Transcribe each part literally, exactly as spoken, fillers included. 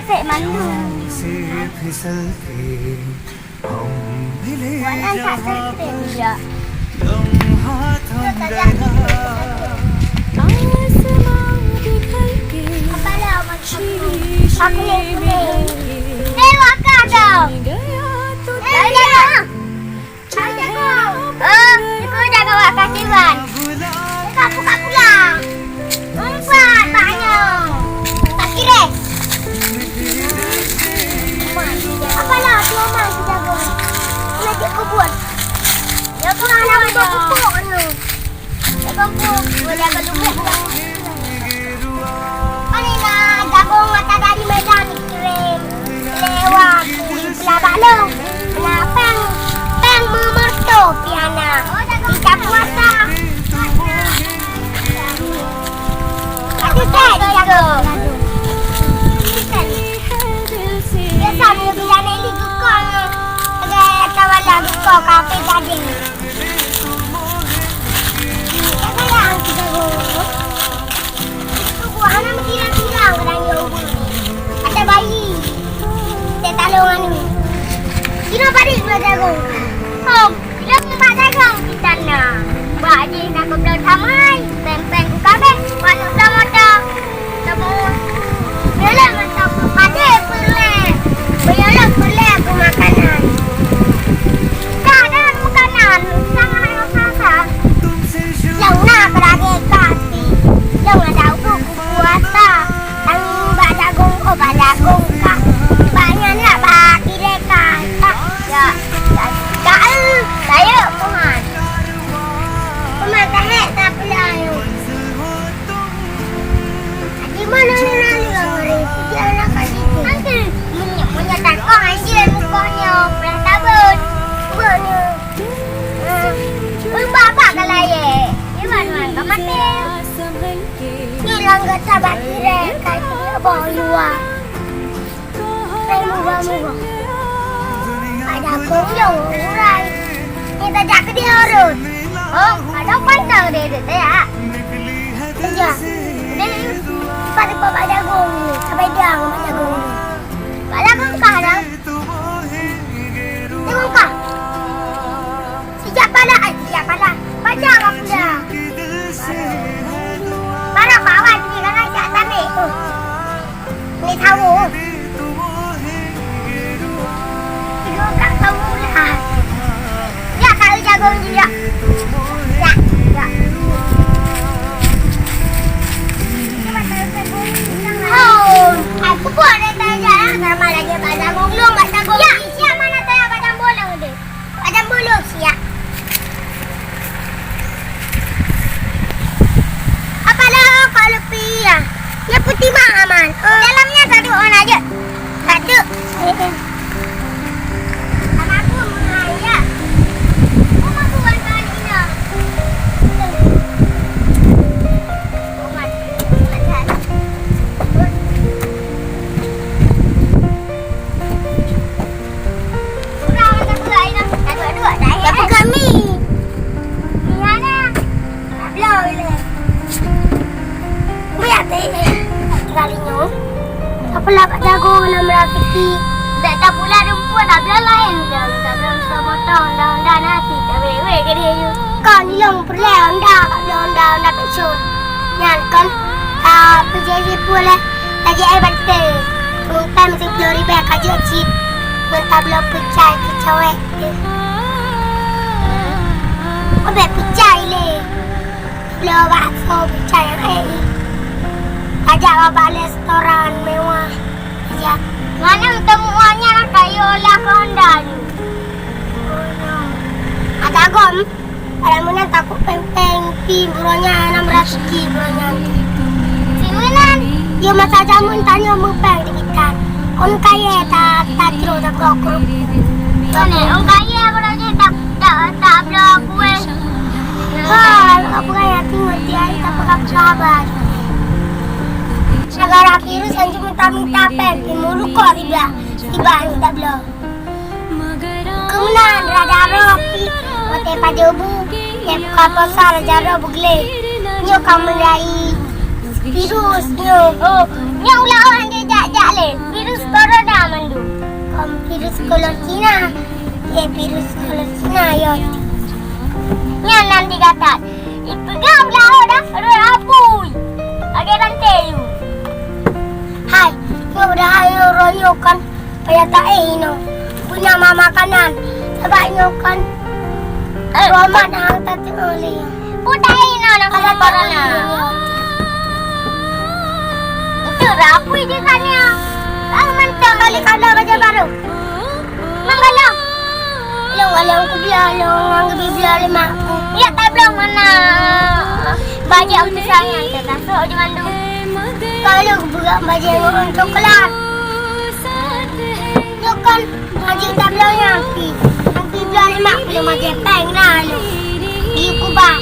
Cek mandum. Walan tak cek ya. Apa lah, Mak? Aku ni kuning. Eh, wakah kau. Eh, jangan. Hai, jago. Eh, jago, jago, wak kaki ban. Jago, buka pulang. Umpat, Pak Nyo. Tak kira. Apalah, tu aman, tu jago. Nak cek kubur. Jago, anak muda pupuk ni. Jago, pupuk. Jago, lumut. Pane na jago mata dari Medan dikirim lewat Pulau Balu. Na peng, peng memerto piana. Kita puasa. Satu set jago. Biasa dia bilang ni duko ni. Ada tawala duko kafe jadi. Kita sayang kita jago. Tubuh hana meutirang-tirang keunan nyoe. Ata bayi. Teutalong anu. Sinoe padit Pak Jago. Hom, ilong Pak Jago di sana. Bak jih na keubloe tamai. Peng-peng ku kabeh. Masuk dalam mata. Teumeuun. Nyoe lom mantong padé peureulèe. Meunyoe lom peureulèe aku makanan. Ka ada makanan. Sangat rasa. Nyang na keudagee kaki, nyang ada ubu kupuasa, tangieng bak dagong, oh, bak dagong ka. Bak nyan na bak kidée ka, ka, ya, ya, ka, eh, rayeuk Tuhan. Teuma tahek tapeulayu. Di mana ni lalu orang? Di anak kaki tu. Nanti, meunyo, meunyo takong anjeut mukoh nyoe, payah tabeuet. Buet nyoe. Ulôn babah ka layée. Iwan wan ka maté. Nyoe lam gata bak tireng ka tinggai bak luwa. Hai muba-muba. Pada kong lôn urai. Nyoe tajak keudeh ureueng. Oh, padahai pantang deh deh ya. Ija. Deh. Pada babah jagung ni. Sabai dang babah jagung ni. Babah jagung kah dah? Tengok kah? Sijak pala, ai, sijak pala. Baca ka pula. Para bawah sini kan, ai, jak tarik tu. Ni tahu. Tiga orang tahu lah. Ya, kalau jagung dia. Ya, ya. Oh, aku pun ada tanya lah. Sama lagi pada jagung. Belum pada jagung. Ya, siap mana tanya pada bolong deh. Padang bulu siap. Apa dah kau lupi ya? Nya putih mah aman. Oh. Dalamnya satu on aja. Satu. Sama aku mengayak. Mama buat kali ini. Tapi kami. Biar teh. Kali nyoe. Apa lah Pak Jago nak merapiki? Tak, tak pula rumput, tak pula lain. Tak, tak pula motong, dah, dah nasi, tak boleh, boleh ke dia tu? Kan yang perlu anda, tak boleh anda, anda pensiun. Nyan kan, tak pergi pun lah. Lagi ai bante. Ngon tai meusiplôh ribèe ka jeuet cit. Ngon tabloe peucai keu cawèe teuh. Ubé peucai lé. Bloe bakso peucai nyang ék. Tajak bak restoran mewah. Tajak. Mana teumeu'ah nyan ka yue olah keu honda nyoe. Ada gom. Pada meunan takot péng-péng pi buroe nyan, nam raseuki buroe nyan. Simeunan. Yo masa jameun tanyoe meupéng di bitan. Ôn kayèe ta, ta trok ta gok grup. Ôn kayèe buroe nyan ta, ta, ta bloe kueh. Ha, apa kaya tinggal di hari tak pegang sabar. Segala virus anjing minta-minta péng, di mulut kok tiba, tiba minta bloe. Keumeunan rada roh pih watèe padub bu, lheueh buka puasa rada roh beugleh. Nyoe ka meulai virus nyoe. Oh, nyoe ulah-ulah han jak-jak lé. Virus Ayo. Nyan nan digatat. Ipeugah beulahô dah rot apui. Lagèe ranté yue. Hai, nyoe dah ayo roh nyoe kan payah taéh inoe. Puna ma makanan. Sabab nyoe kan roman hang tateungoh lé. Peue taéh inoe nang keuneuk corona? Itu dah apui di sana. Ah, mantap kali kalau bajèe baru. Mang galak. Ilong, ilong kubloe, ilong nyang geubloe lé mak ku. Ya, tabloe mana bajèe aku sayang, teumasok di mandum. Kalau kubloe bajèe ngon coklat. Nyoe kan bajèe tabloe nyang pi. Nyang geubloe lé mak ku, bajèe péng na lôn. Di kubah.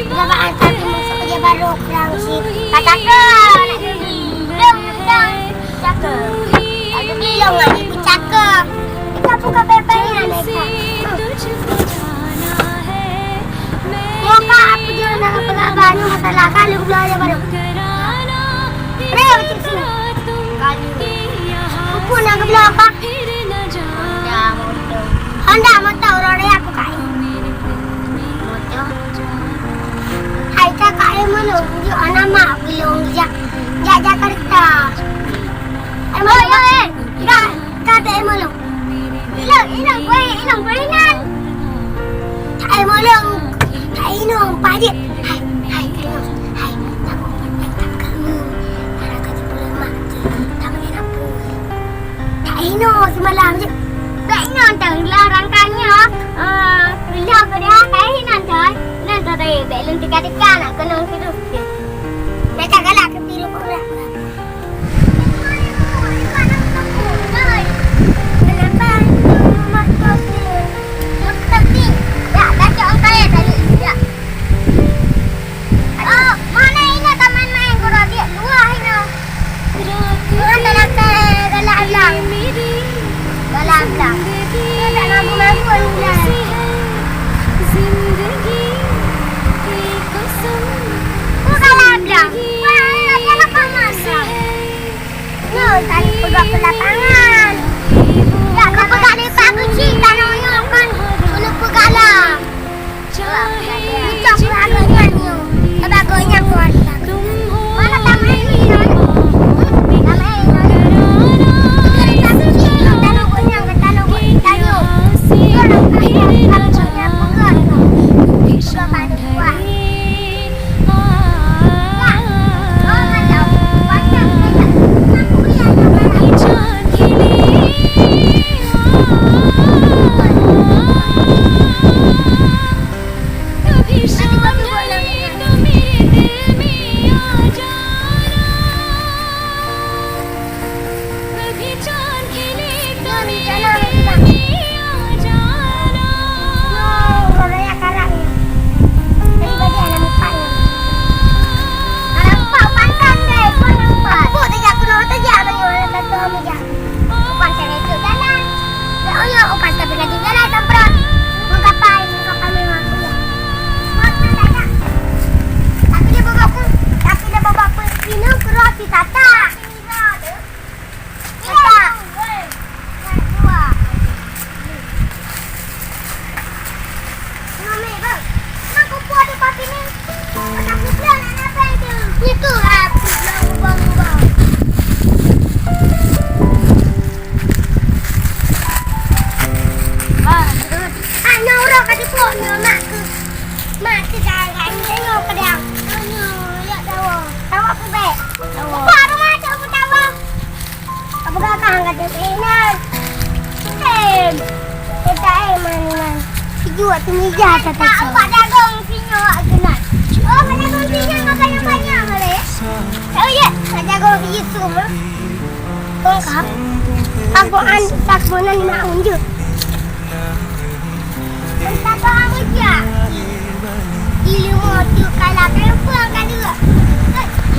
Kubah bak antar di masuk bajèe baru kurang sih. Kata ke, nak jadi. Dong, dong. Cakep. Aku bilang lagi aku cakep. Kita buka pepeng ni, Meka. Muka aku je nak pegang baju masalah kali pula aja baru. Raya macam sini. Kali. Aku nak ke belakang. Honda motor. Honda motor, orang raya aku kain. Motor. Hai, cakap ilmu lu. Jok anak mak belum jak. Jak Jakarta. Ilmu lu. Oi, oi, oi. Ka, ka teuéh meulông. Ilông, ilông kueh, ilông kueh inan. Teuéh meulông, teuéh inong, pajit. Hai, hai, teuéh inong, hai, takut pandang tak kamu. Para ka jipeuleumah, tak main apa. Teuéh inong semalam je. Teuéh inong teulah rangkanya. Ah, teulah pada teuéh inong teuh. Inong teuh tadi, bèk lôn teuka-teuka nak keunong sidroe. Dah tak galak ke tiru orang. Nyoe tadi peugah pelapangan. Ya, keupeugah di Pak Keuchik tanoh nyoe kan keuneuk peugah lah. Ucok peugah nyan nyoe. Peugah nyan kuat. Mana tamai nyoe? Tamai nyoe. Tanoh nyoe, tanoh nyoe, tanoh nyoe. Nyoe lah peugah nyan, peugah nyoe. Peugah padu kuat. Mak, keu jangan nyoe keudang. Nyoe, ya, tawa. Tawa peubèk. Tawa. Apa rumah tu, apa tawa? Apa gagah angkat dari nan? Em. Kita, eh, man, man. Sijua tu mija, tak, tak, tak. Apa dagong sinyo, wak, keunan? Oh, apa dagong sinyo, makan-makan, boleh? Oh, ya. Apa dagong Yusuf, ha? Lengkap. Aku an-, tak guna lima unjuk. Entah kau apa dia. Ilmu tu kalau perempuan kan dua.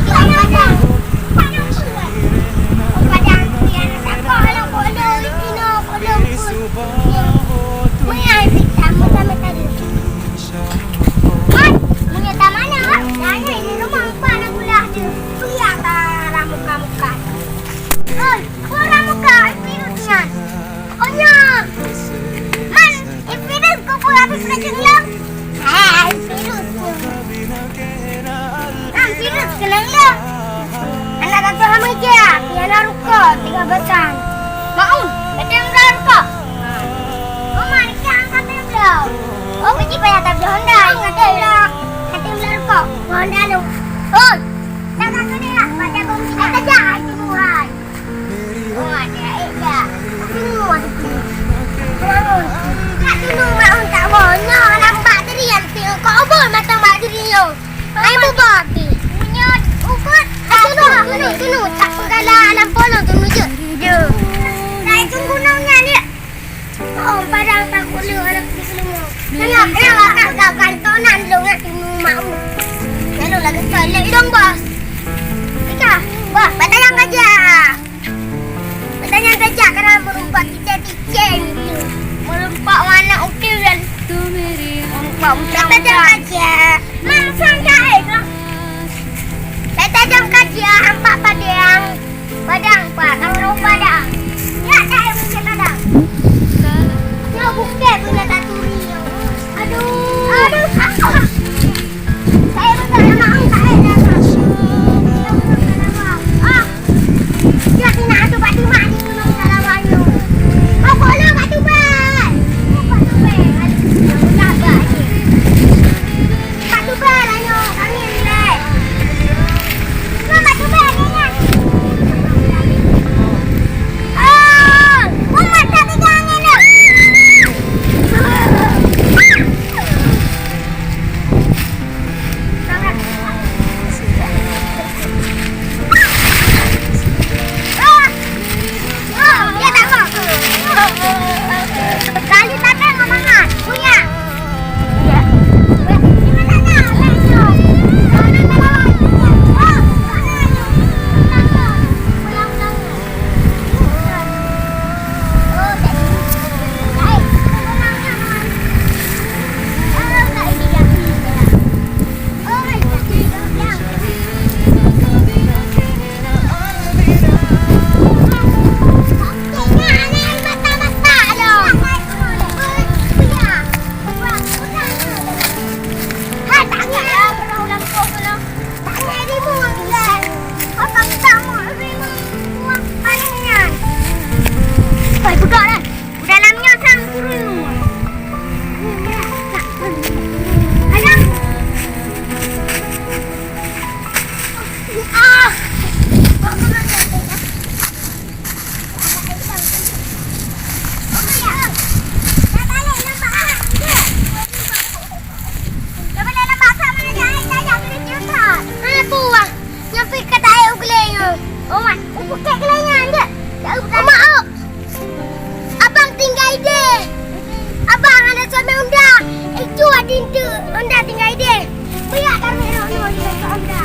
Itu ada. Padang. Padang. Dia nak tak kau kalau bodoh. Itu no, bodoh pun. Mengapa kita mula-mula tadi? Hai, meunyoe tamana, nyan di rumoh empat na gula tu. Kuliah ta ramuka-muka. Oi, kau ramuka, virus nyan. Oh, nyan. Man, virus kau Habéh peunajoh lom. Hai, virus. Am virus keunong lom. Aneuk gata hana meujak, piala rukok tiga batang. Maun, gata meubloe rukok. Oh, mereka angkat bloe. Oh, kecil payah tabloe Honda, ingat deh. Gata meubloe rukok. Honda lu. Oi, tak kena, pada bom. Kata jah, itu bukan. Oh, ada, eh, dah. Semua tu. Nak tunduk mak on tak mau. Nyoe nampak diri yang tengok kobor mata mak diri nyoe. Ai buba pi. Punya ubat. Tunduk, tunduk, tunduk. Tak pegala alam polo tunduk je. Je. Saya tunggu nang nyan, ya. Oh, padang takut lu anak di selungo. Tengok, tengok, akak kau kantonan lu ngat tunduk mak on. Lalu lagi toilet dong, bos. Ika, bah, batayang gajah. Batayang gajah karena meurumpak ticai-ticai. Meurumpak aneuk util dan meurumpak batayang gajah. Mak, sang jahe, bang. Batayang gajah, ampak padang. Padang, Pak. Kamu padang. Ya, saya punya padang. Ya, bukan punya taturi. Aduh. Aduh, apa? Saya bukan anak, saya dah. Ah. Ya, sini ada batu mak di gunung Salawanyo. Apa nak batu bai? Batu bai. Aduh, nak batu. Batu bai lah nyoe, kami rilek. Nyoe batu bai ada nyan. Oh, umat tak pegang angin dah. Ah! Hai, peugah dah. Dalam nyoe sang guru. Alah. Ah. Hana puah. Nyang pih ka taék u keulée nyoe. Oh, mat. Upeukék keulée nyan, jeuet. Oh, mak, oh. Abang tinggai deh. Abang hana samé Honda. Itu adin tu Honda tinggai deh. Biar kami roh nyoe di Honda.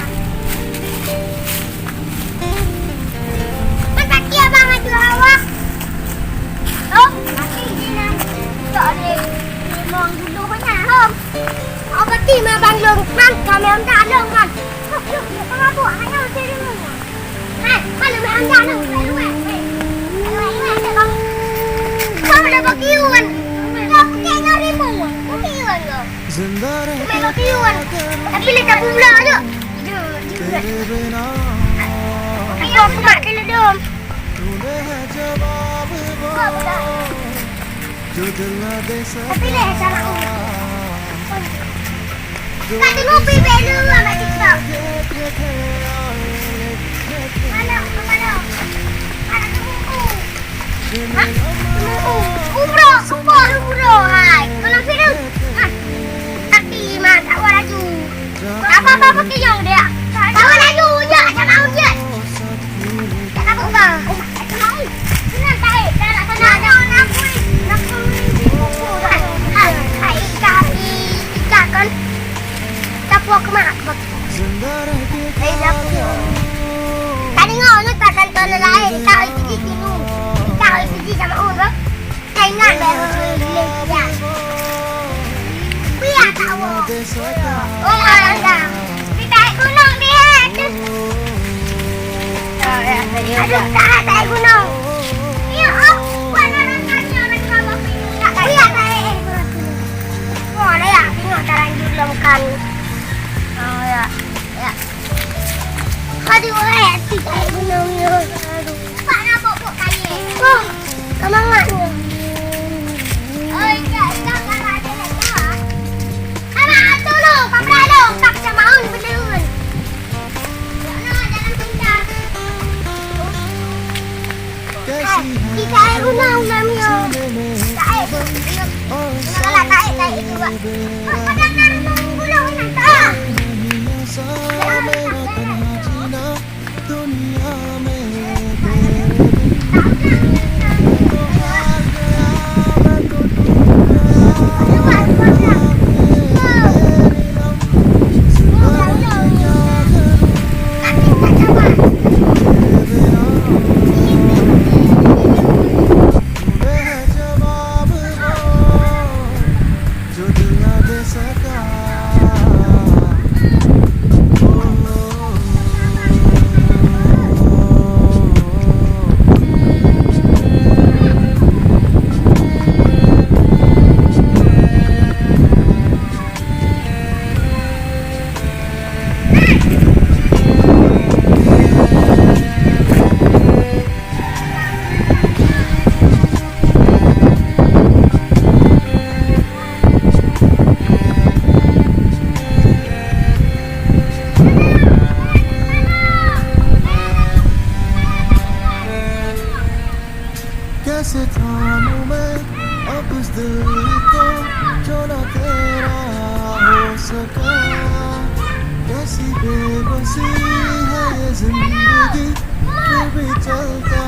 Kan kaki abang ada hawa. Oh, kaki jinan. Tak ada. Memang dulu banyak, hom. Apa ti ma bang long man, kami Honda long man. Yuk, yuk, yuk, pengabuh, hanya usir dulu. Hai, mana main Honda long, hai, hai, hai. Hai, hai, hai, hai, bang. Kau dah bagi iwan. Kau pakai nyari mau, bagi iwan kau. Main bagi iwan. Tapi leka pula je. Jom, jom. Aku, aku mak kena dom. Tapi leh salah. Ka teungoh pi belu sama TikTok. Mana, mana? Mana teungoh? Hah? Teungoh. Umroh, umroh, umroh. Hai, kalau virus. Hah? Tapi mah tak laju. Apa-apa pakai yang dia. Tak laju je, tak mau je. Tadi ngau nyoe takan tuan lain, tak isi dulu. Tak isi sama urut. Ingat bak ureueng lé siat. Piah tawoe. Oh, alah. Di taék gunong di, eh. Aduh, taék, taék gunong. Ya, oh, bukan orang kaya, orang kaya. Piah taék, eh, gunong. Di taék guna, guna miyueb. Taék. Guna galak taék, taék itu, Pak. Padang na runoe minggu lom inan, tak? कैसे थामूं मैं अब इस दिल को, जो ना तेरा हो सका। कैसी बेबसी है ये जिंदगी, फिर भी चलता